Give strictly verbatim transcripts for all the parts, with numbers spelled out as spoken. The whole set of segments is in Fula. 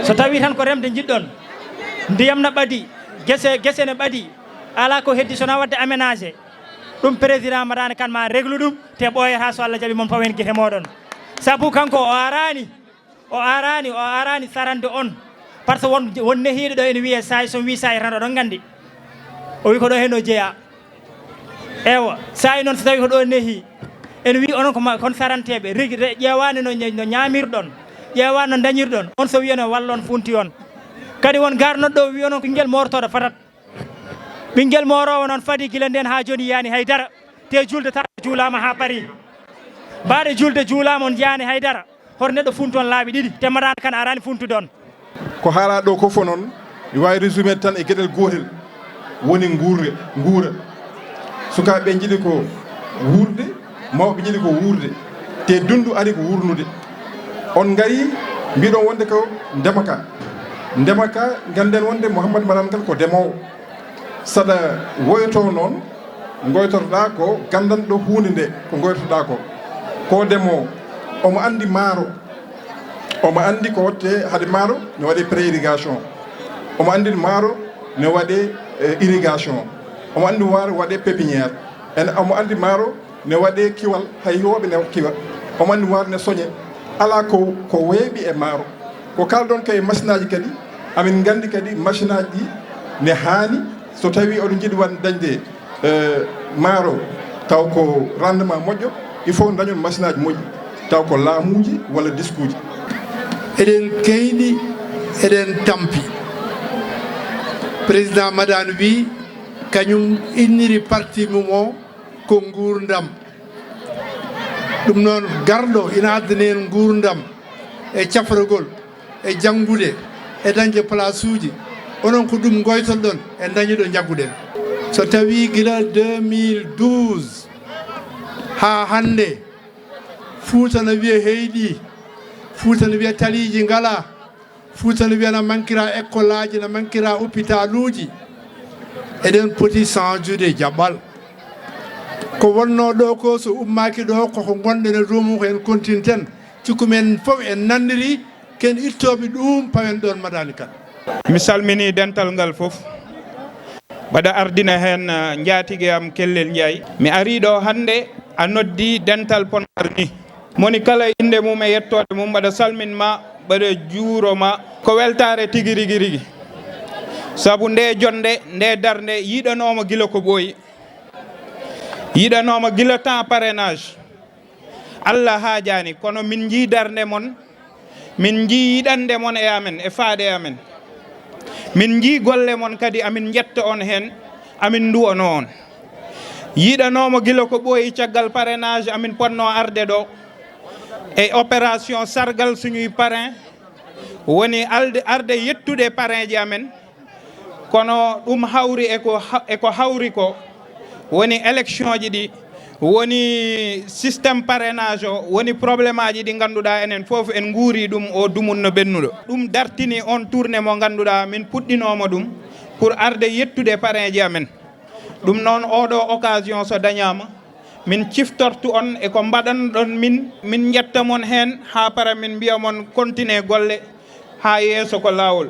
So tawii tan ko remde njiɗɗon, ndiyam na ɓadii, gese, gese ne ɓadii, alaa ko heddi so wonaa waɗde aménagé, ɗum président Madani Kane ma réglu ɗum, te ɓooyataa so Allah jaɓi mon pawen gite mooɗon. Sabu kanko o araani, o araani, o araani sarande on. Par ce que won, won nehiiɗo ɗo ene wiyee saayi, so mi wii saayi tan oɗon nganndi. O wi ko ɗo heen o jeyaa. Ewa, saayi noon so tawii ko ɗo nehi, en wii onon ko ma-, kon saranteeɓe, rigi-, re-, ƴeewaani no ña-, no ñaamirɗon, ƴeewaani no ndañirɗon, on so wiyano wallon funti on. Kadi won garnoɗo ɗo wi onon ko ɓinngel moortooɗo fatat. Ɓinngel mooroowo noon fadi gila ndeen haa jooni yiyaani hay dara. Te julde tan juulaama haa parii. Mbaɗe julde juulaama on njiyaani hay dara. Hoto neɗɗo funtu on laabi ɗiɗi. Te Madani Kane araani funtude on. Ko haalaa ɗo ko fof noon, mi waawi résumé tan e geɗel gootel, woni nguurre, nguura. Sukaaɓe ɓe njiɗi ko wuurde, mawɓe njiɗi ko wuurde. Te dundu ari ko wuurnude. On ngari, mbiɗon wonde ko ndema ka. Ndema ka, ngannden wonde Mouhammad Madani Kane ko demoowo. Saɗa woyto noon, ngoytorɗaa ko ganndanɗo huunde nde, ko ngoytorɗaa ko. Ko demoowo, omo anndi maaro. Omo anndi ko waɗte hade maaro, ne waɗe pré-irrigation. Omo anndi maaro, ne waɗe, eh, irrigation. Omo anndi maaro, waɗe pépinière. En, omo anndi maaro, ne waɗe kiwal, hay yooɓe ne kiwa. Omo anndi maaro, ne soñe. Alaa ko, ko weeɓi e maaro. Ko kaalɗon kay machine aji kadi, amin nganndi kadi machine aji ɗi ne haani, so tawii oɗon njiɗi waɗ-, dañde, eh, maaro, taw ko rendement moƴƴo, il faut dañon machine aji moƴƴi, taw ko laamuuji walla diskuuji. Eɗen kayni, eɗen tampi. Président Madani wi, kañum inniri parti mum o ko nguurndam. Ɗum noon, garɗo ina addani en nguurndam e cafragol, e janngude, e dañde place uji. Onon ko ɗum ngoytoɗon, en dañi ɗo njagguɗen. So tawii gila deux mille douze haa hannde, Fuuta no wiya heyɗi, Fuuta no wiya taliiji ngalaa, Fuuta no wiya na mankira école aji, na mankira hôpital uji. Eɗen poti change-ude jaɓɓal. Ko wonnoo ɗo ko, so ummaaki ɗo, koko ngonɗen e ɗum, ko en continten. Cikku men fof en nanndiri, ken ittooɓe ɗum, pawen ɗon Madani Kane. Mi salminii dental ngal fof. Mbaɗa ardina heen, eh, njaatige am Kellel Njaay. Mi arii ɗo hannde, a noddi dental Podor ni. Moni kala innde mum e yettoode mum, mbaɗa salmin ma, mbaɗa juuro ma. Ko weltaare tigi rigi rigi. Sabu nde jonnde, nde darnde, yiɗanooma gila ko ɓooyi. Yiɗanooma gila temps parrainage. Allah haajaani, kono min njii darnde mon, min njii yiɗande mon e amen, e faade e amen. Min njii golle mon kadi, amin njetta on heen, amin nduwano on. Yiɗanooma gila ko ɓooyi caggal parrainage, amin potno arde ɗo e opération sargal suñuy parrain, woni alde, arde yettude parrain ji amen. Kono ɗum hawri e ko ha-, e ko hawri ko woni élection ji ɗi, woni système parrainage o, woni problème aji ɗi ngannduɗaa enen fof en nguuri ɗum o dumunno ɓennuɗo. Ɗum dartini on tournée mo ngannduɗaa min puɗɗinooma ɗum pour arde yettude parrain ji amen. Ɗum noon, oɗo occasion so dañaama, min ciftortu on e ko mbaɗanɗon min, min njetta mon heen haa para, min mbiya mon continue golle haa yeeso ko laawol.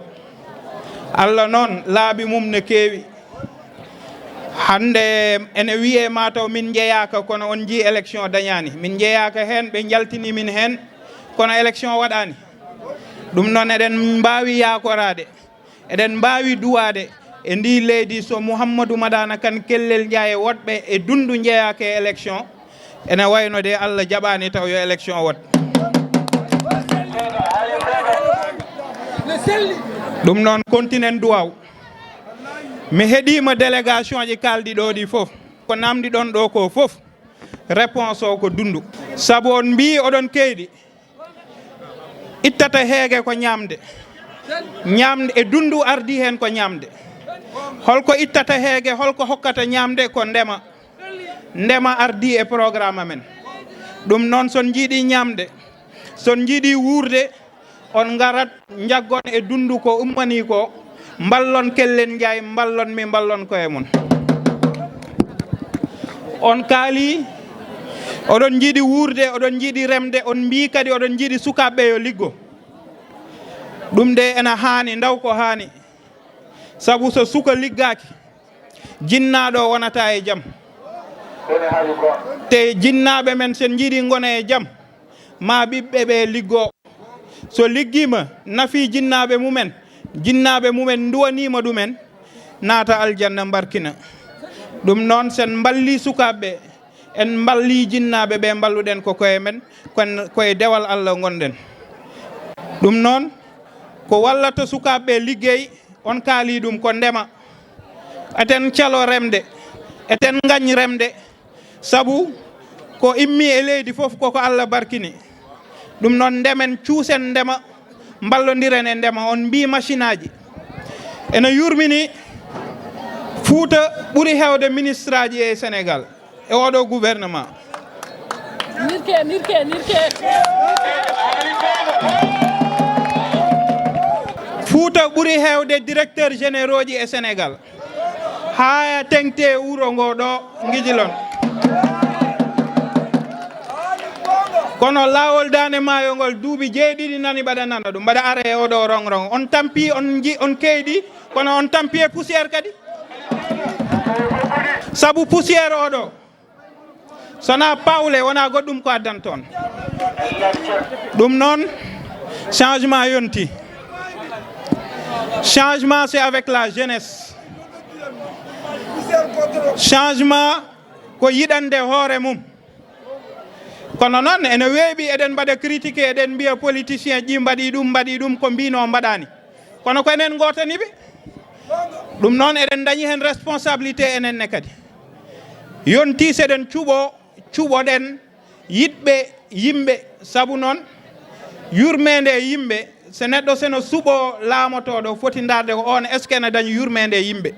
Allah noon, laabi mum ne keewi. Hannde ene wiyee mataw min njeyaaka, kono on njii élection dañaani. Min njeyaaka heen, ɓe njaltini min heen, kono élection waɗaani. Ɗum noon, eɗen mbaawi yaakoraade. Eɗen mbaawi duwaade e ndii leydi, so Mouhamadou Madani Kane Kellel Njaay e woɗɓe e Dunndu njeyaaka e élection, ene wayno de Allah jaɓaani taw yo élection woɗ. Ɗum noon, kontinen duwaaw. Mi heɗiima délégation ji kaalɗi ɗo ɗi fof. Ko namdi ɗon ɗo ko fof, réponse o ko Dunndu. Sabu on mbii oɗon keyɗi, ittata heege ko ñaamde. Ñaamde e Dunndu ardii heen ko ñaamde. Holko ittata heege, holko hokkata ñaamde? Ko ndema. Ndema ardii e programme amen. Ɗum noon, so on njiɗi ñaamde, so on njiɗi wuurde, on ngarat, njaggon e Dunndu ko ummanii ko, mballon Kellel Njaay, mballon mi, mballon koye mon. On kaali, Oɗon njiɗi wuurde, oɗon njiɗi remde, on mbii kadi oɗon njiɗi sukaaɓe ɓe yo liggo. Ɗum de ena haani, ndaw ko haani. Sabu so suka liggaaki, jinnaaɗo o wonata e jam. Te jinnaaɓe men, sen njiɗi ngona e jam, ma ɓiɓɓe ɓe liggo. So liggiima, nafii jinnaaɓe mumen, jinnaaɓe mumen nduwaniima ɗumen, naata aljanna mbarkina. Ɗum noon, sen mballii sukaaɓe ɓe, en mballii jinnaaɓe ɓe, mballuɗen ko koye men, kon-, koye dewal Allah ngonɗen. Ɗum noon, ko wallata sukaaɓe ɓe liggey, on kaalii ɗum ko ndema. Eten calo remde, eten ngañ remde, sabu ko immii e leydi fof koko Allah barkini. Ɗum noon, ndemen, cuusen ndema, mballondiren e ndema. On mbii masinaaji ena yurmini. Fuuta ɓuri heewde ministraaji e Senegaal, e oɗo gouvernement. Nirke, nirke, nirke. Fuuta ɓuri heewde directeur généraux ji e Senegaal. Haa teŋti e wuro ngo ɗo, ngijilon. Kono laawol Daande Maayo ngol, duuɓi jeeɗiɗi nani mbaɗa nana ɗum, mbaɗa are e oɗo rong-rong. On tampi, on nji-, on keyɗi, kono on tampi e poussière kadi. Sabu poussière oɗo, so na pawle, wona goɗɗum ko addanta on. Ɗum noon, changement yonti. Changement, c'est avec la jeunesse. Changement ko yiɗande hoore mum. Kono noon, ene weeɓi, eɗen mbaɗa critiqué, eɗen mbiya politicien ji mbaɗi ɗum, mbaɗi ɗum, ko mbino mbaɗaani. Kono ko enen ngootani ɓe. Ɗum noon, eɗen ndañi heen responsabilité enen ne kadi. Yonti seɗen cuɓo, cuɓoɗen yiɗɓe yimɓe. Sabu noon, yurmeende e yimɓe, so neɗɗo seno suɓo laamotooɗo, foti ndaarde ko oon est-ce que ene dañi yurmeende e yimɓe.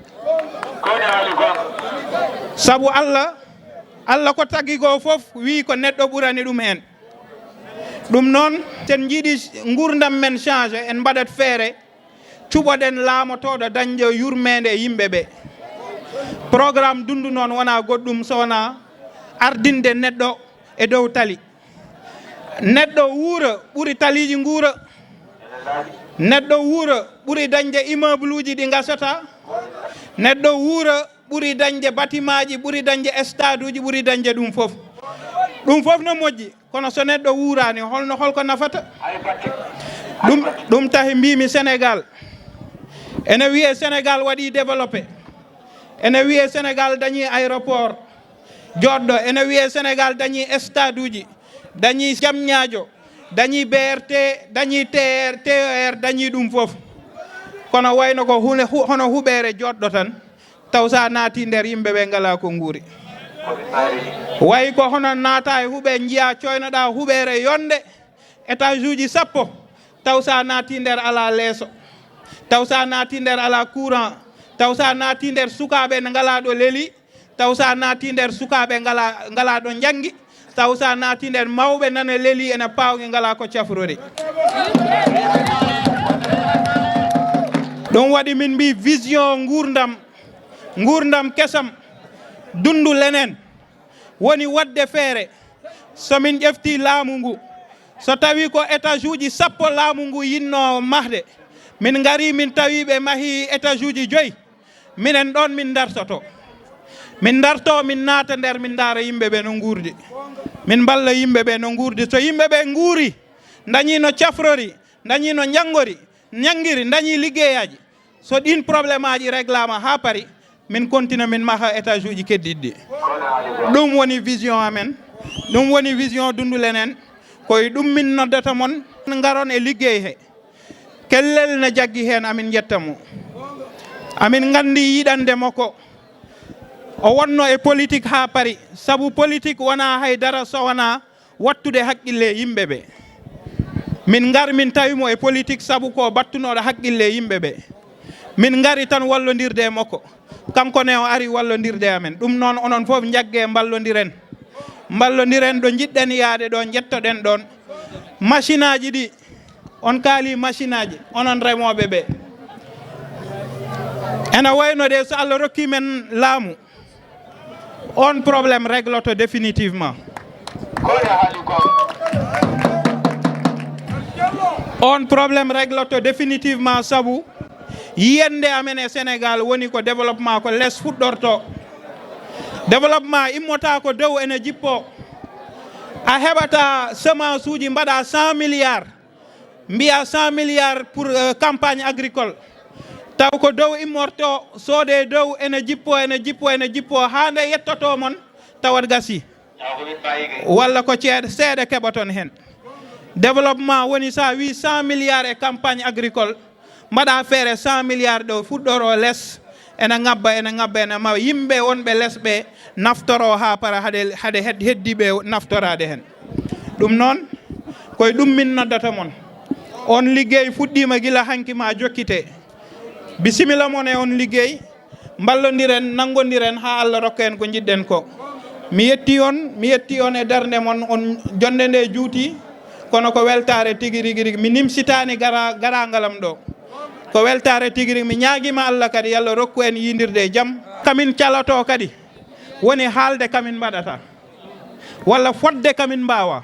Sabu Allah, Allah ko tagi ko fof, wii ko neɗɗo ɓurani ɗum heen. Ɗum noon, sen njiɗi nguurndam men changé, en mbaɗat feere, cuɓoɗen laamotooɗo dañɗo yurmeende e yimɓe ɓe. Programme Dunndu noon wonaa goɗɗum so wonaa ardinde neɗɗo e dow tali. Neɗɗo wuura ɓuri taliiji nguura. Neɗɗo wuura ɓuri dañde immeuble uji ɗi ngasata. Neɗɗo wuura ɓuri dañde bâtiment ji, ɓuri dañde stade uji, ɓuri dañde ɗum fof. Ɗum fof no moƴƴi, kono so neɗɗo wuuraani, holno, holko nafata? Ɗum, ɗum tahi mbiimi Senegaal. Ene wiyee Senegaal waɗii développé. Ene wiyee Senegaal dañii aéroport jooɗɗo. Ene wiyee Senegaal dañii stade uji, dañii Diamniadio, dañii B R T, dañii T R, T E R, dañii ɗum fof. Kono wayno ko hune-, hu-, hono huɓeere jooɗɗo tan. Taw so a naati nder, yimɓe ɓe ngalaa ko nguuri. Wayi ko hono naata e huɓe, njiya coynoɗa huɓeere yonde, étage uji sappo, taw so a naati nder alaa leeso, taw so a naati nder alaa courant, taw so a naati nder sukaaɓe ne ngalaa ɗo leli, taw so a naati nder sukaaɓe ngalaa, ngalaa ɗo njanngi, taw so a naati nder mawɓe nana leli ene paawngi ngalaa ko cafrori. Ɗum waɗi min mbii vision nguurndam, nguurndam kesam, Dunndu Lenen, woni waɗde feere, so min ƴeftii laamu ngu, so tawii ko étage uji sappo laamu ngu yinnoo mahde, min ngarii min tawii ɓe mahii étage uji joyi, minen ɗoon min ndartoto. Min ndartoo, min naata nder, min ndaara yimɓe ɓe no nguurdi. Min mballa yimɓe ɓe no nguurdi. So yimɓe ɓe nguuri, ndañii no cafrori, ndañii no njanngori, njanngiri, ndañii liggeyaaji, so ɗiin problème aji réglaama haa pari, min kontina min maha étage uji keddiɗi ɗi. Ɗum woni vision amen, ɗum woni vision Dunndu Lenen. Ko e ɗum min noddata mon, ngaron e liggey he. Kellel ne jaggi heen, amin njetta mo. Amin nganndi yiɗande makko. O wonno e politique haa pari, sabu politique wonaa hay dara so wonaa wattude hakkille yimɓe ɓe. Min ngar, min tawi mo e politique sabu ko battunooɗo hakkille yimɓe ɓe. Min ngari tan wallondirde e makko. Kanko ne o ari wallondirde e amen. Ɗum noon, onon fof njagge mballondiren. Mballondiren ɗo njiɗɗen yaade ɗo, njettoɗen ɗoon. Masinaaji ɗi, on kaali masinaaji, onon remooɓe ɓe. Ena wayno de so Allah rokki men laamu, on problème régloto définitivement. On problème régloto définitivement, sabu yiyannde amen e Sénégal woni ko développement, ko les fuɗɗorto. Développement immota ko dow ene jippo. A heɓata semence uji mbaɗa cent milliards, mbiya cent milliards pour, euh, campagne agricole. Taw ko dow immorto, soode dow ene jippo, ene jippo, ene jippo, haa nde yettoto mon, tawat gasi. Walla ko ceeɗa, seeɗa keɓoton heen. Développement woni so a wii cent milliards e campagne agricole, mbaɗa feere cent milliards ɗo fuɗɗoro les, ene ŋabba, ene ŋabba, ene ma yimɓe wonɓe les ɓe naftoro haa para hade, hade hed-, heddiiɓe naftoraade heen. Ɗum noon, koye ɗum min noddata mon. On liggey fuɗɗiima gila hanki ma jokkite. Bisimilla mon e on liggey. Mballondiren, nanngondiren haa Allah rokka en ko njiɗɗen ko. Mi yetti on, mi yetti on e darnde mon, on, jonnde nde juuti, kono ko weltaare tigi rigi rigi. Mi nimsitaani gara-, garaangal am ɗo. Ko weltaare tigi rigi. Mi ñaagiima Allah kadi, yo Allah rokku en yiindirde e jam. Kamin caloto kadi, woni haalde kamin mbaɗata, walla fodde kamin mbaawa.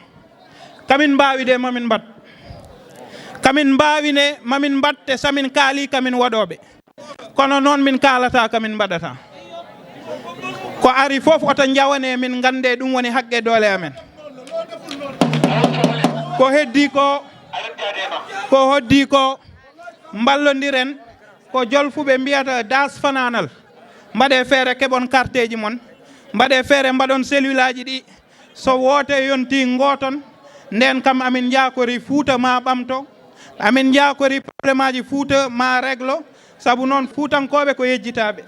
Kamin mbaawi de, mamin mbaɗ. Kamin mbaawi ne, mamin mbaɗ, te samin kaali kamin waɗooɓe. Kono noon min kaalata kamin mbaɗata. Ko ari fof oto njawane min, ngannde ɗum woni haqqe doole amen. Ko heddi ko, ko hoddi ko, mballondiren, ko jolfuɓe mbiyata daas fanaanal. Mbaɗe feere keɓon karteeji mon, mbaɗe feere mbaɗon selulaaji ɗi. So woote yonti ngooton, ndeen kam amin njaakori Fuuta ma ɓamto, amin njaakori problemaaji Fuuta ma réglo, sabu noon Fuutankooɓe ko yejjitaaɓe.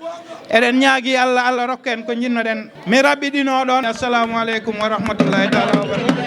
Eɗen ñaagi Allah, Allah rokka en ko njinnoɗen. Mi raɓɓiɗinoo ɗoon. Assalamu aleykum wa rahmatullahi taala wa barakatuh.